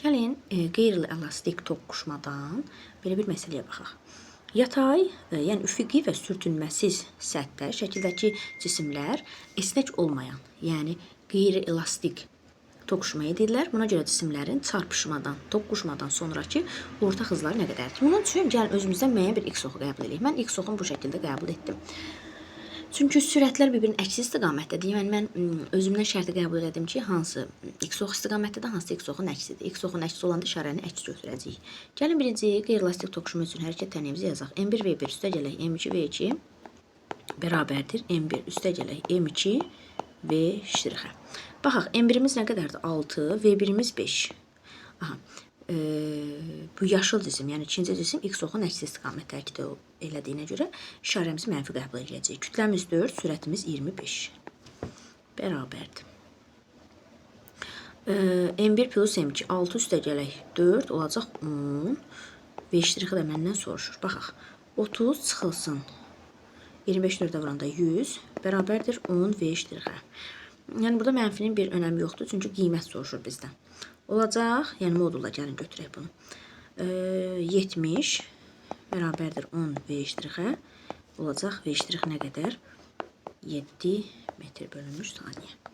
Gəlin qeyri-elastik toqquşmadan belə bir məsələyə baxaq. Yatay, yəni üfüqi və sürtünməsiz səthdə şəkildəki cisimlər esnək olmayan, yəni qeyri-elastik toqquşma edirlər. Buna görə cisimlərin çarpışmadan, toqquşmadan sonrakı ortaq hızları nə qədərdir? Bunun üçün gəlin özümüzdən müəyyən bir x oxu qəbul edək. Mən x oxunu bu şəkildə qəbul etdim. Çünki sürətlər bir-birinin əksi istiqamətdədir. Yəni mən özümdən şərti qəbul elədim ki, hansı x ox istiqamətdədir, hansı x oxun əksidir. X oxun əksi olanda işarəni əks götürəcəyik. Gəlin birinci qeyri-elastik toqquşma üçün hərəkət tənliyimizi yazaq. M1 V1 üstə gələk M2 V2 bərabərdir M1 üstə gələk M2 V ştrixə. Baxaq, M1-imiz nə qədərdir? 6, V1-imiz 5. Aha. Bu yaşıl cisim, yəni ikinci cisim x oxun əksi istiqamətdə hərəkət elədiyinə görə işarəmizi mənfi qəbul edəcəyik. Kütləmiz 4, sürətimiz 25 bərabərdir. M1 plus M2 6 üstə gələk 4 olacaq 10. V ştrixi də məndən soruşur. Baxaq. 30 çıxılsın. 25 4-ə vuranda 100 bərabərdir 10 V ştrixə. Yəni burada mənfinin bir önəmi yoxdur, çünki qiymət soruşur bizdən. Olacaq, yəni modulla gəlin götürək bunu. 70 bərabərdir 10 V ştrixə. Olacaq V ştrix nə qədər? 7 metr bölünmüş saniyə.